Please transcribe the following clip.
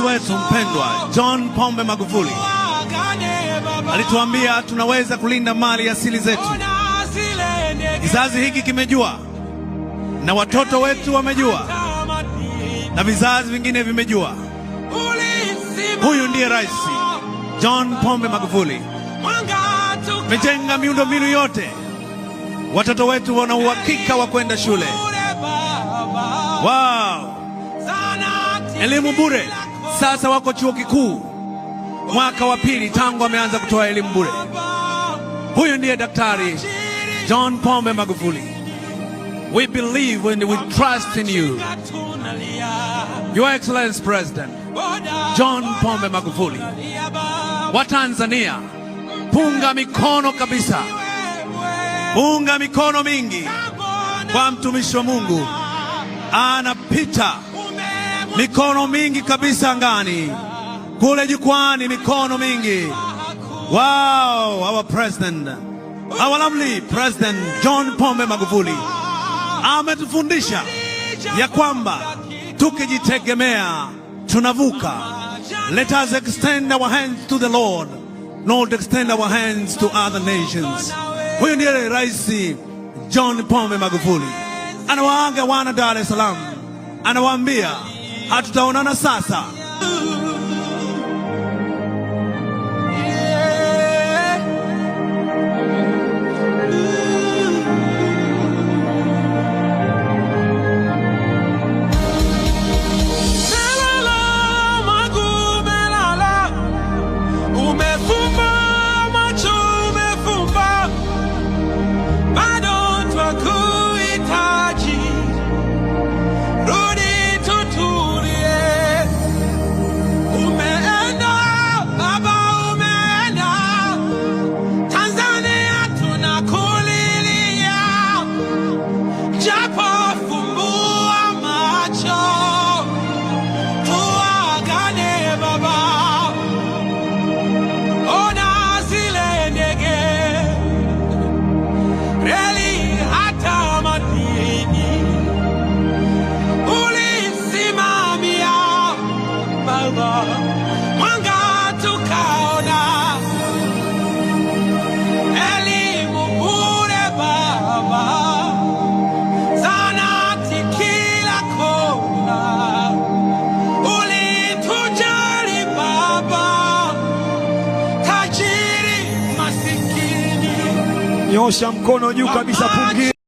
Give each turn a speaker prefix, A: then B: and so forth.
A: wetu mpendwa John Pombe Magufuli alituambia tunaweza kulinda mali asili zetu. Kizazi hiki kimejua na watoto wetu wamejua na vizazi vingine vimejua. Huyu ndiye Rais John Pombe Magufuli, amejenga miundombinu yote, watoto wetu wana uhakika wa kwenda shule. Wow! Elimu bure, sasa wako chuo kikuu mwaka wa pili tangu ameanza kutoa elimu bure. Huyu ndiye Daktari John Pombe Magufuli. We believe and we trust in you. Your Excellency President John Pombe Magufuli. Wa Tanzania, punga mikono kabisa, punga mikono mingi kwa mtumishi wa Mungu, anapita mikono mingi kabisa angani, kule jukwani, mikono mingi. Wow, our president, our lovely President John Pombe Magufuli ametufundisha ya kwamba tukijitegemea tunavuka. Let us extend our hands to the Lord, not extend our hands to other nations. Huyu ndiye Rais John Pombe Magufuli anawaaga wana Dar es Salaam, anawaambia hatutaonana sasa.
B: Umelala, Magu, umelala, umefumba macho, umefumba, bado twakuhitaji, rudi tutulie. Umeenda baba, umeenda, Tanzania tunakulilia, japo fumbua macho tuagane baba, ona zile ndege, reli hata madini ulisimamia baba, mwanga tukaona, elimu bure baba, zahanati kila kona. Ulitujali baba, tajiri masikini.
C: Nyosha mkono juu kabisa, pungie.